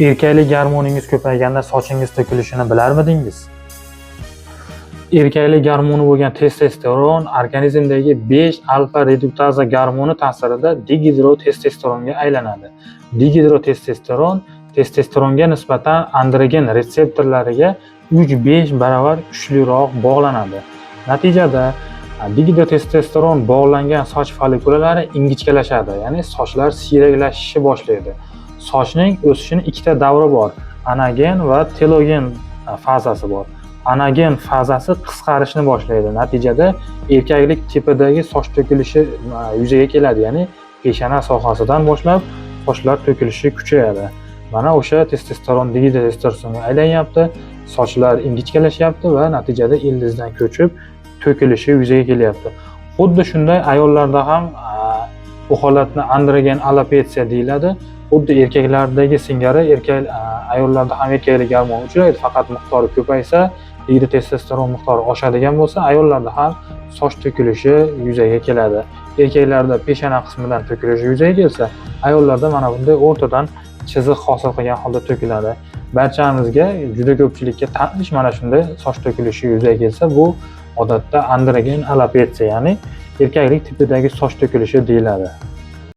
Erkaklik gormoningiz ko'payganda sochingiz to'kilishini bilarmidingiz? Erkaklik gormoni bo'lgan testosteron organizmdagi 5 alfa reduktaza gormoni ta'sirida digidrotestosteronga aylanadi. Digidrotestosteron testosteronga nisbatan androgen retseptorlariga 3-5 barobar kuchliroq bog'lanadi. Natijada digidrotestosteron bog'langan soch follikulalari ingichkalashadi, ya'ni sochlar siyraklashishni boshlaydi. Sochning o'sishining ikkita davri bor: anagen va telogen fazasi bor. Anagen fazasi qisqarishni boshlaydi. Natijada erkaklik tipidagi soch to'kilishi yuzaga keladi, ya'ni peshana sohasidan boshlab sochlar to'kilishi kuchayadi. Mana o'sha testosteron digidrotestosteronga aylanyapti, sochlar ingichkalashyapti va natijada ildizdan ko'chib to'kilishi yuzaga kelyapti. Xuddi shunday ayollarda ham bu holatni androgen alopetsiya deyiladi. Xuddi erkaklardagi singari ayollarda ham erkaklik gormoni uchraydi, faqat miqdori ko'paysa, dihidrotestosteron miqdori oshadigan bo'lsa, ayollarda ham soch to'kilishi yuzaga keladi. Erkaklarda peshana qismidan to'kilishi yuzaga kelsa, ayollarda mana bunday o'rtadan chiziq hosil qilgan holda to'kiladi. Barchamizga, juda ko'pchilikka tanish mana shunday soch to'kilishi yuzaga kelsa, bu odatda androgen alopetsiya, ya'ni erkaklik tipidagi soch to'kilishi deyiladi.